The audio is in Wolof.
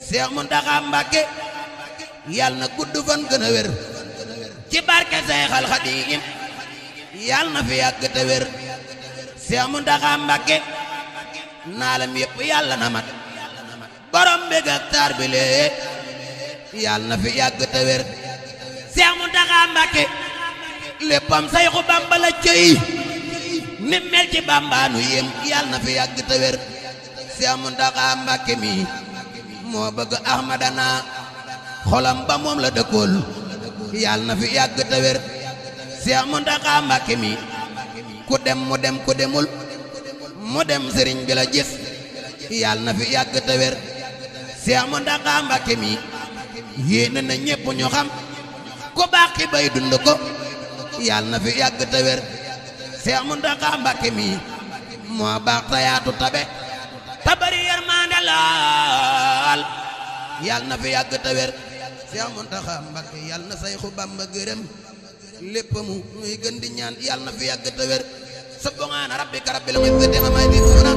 Seex Muntaxa Mbàkke yal na gudd fan gën a wér ci barke Seexal Xadiim yal na fi yàgg te wér Seex Muntaxa Mbàkke naalam yépp yàlla na mat borom mbég ak taar bi lee yal na fi yàgg te wér Seex Muntaxa Mbàkke léppam Sayxu Bamba la cëy ni mel ci Bamba nu yem yal na fi yàgg te wér Seex Muntaxa Mbàkke mi moo bëgg Ahmadana xolam ba moom la dëkkool yal na fi yàgg te wér Seex Muntaxa Mbàkke mi ku dem mu dem ku demul mu dem sëriñ bi la gis yal na fi yàgg te wér Seex Muntaxa Mbàkke mi yéene na ñépp ñu xam ku baax ki bay dund ko yal na fi yàgg te wér Seex Muntaxa Mbàkke mi moo baax ta yaatu tabe ta bari yërmande laal yal na fi yàgg te wér Seex Muntaxa Mbàkke yal na Sayxu Bamba gërëm lépp mu muy gën di ñaan yal na fi yàgg te wér subhaana rabbika rabbil izzati ammaa yasifuun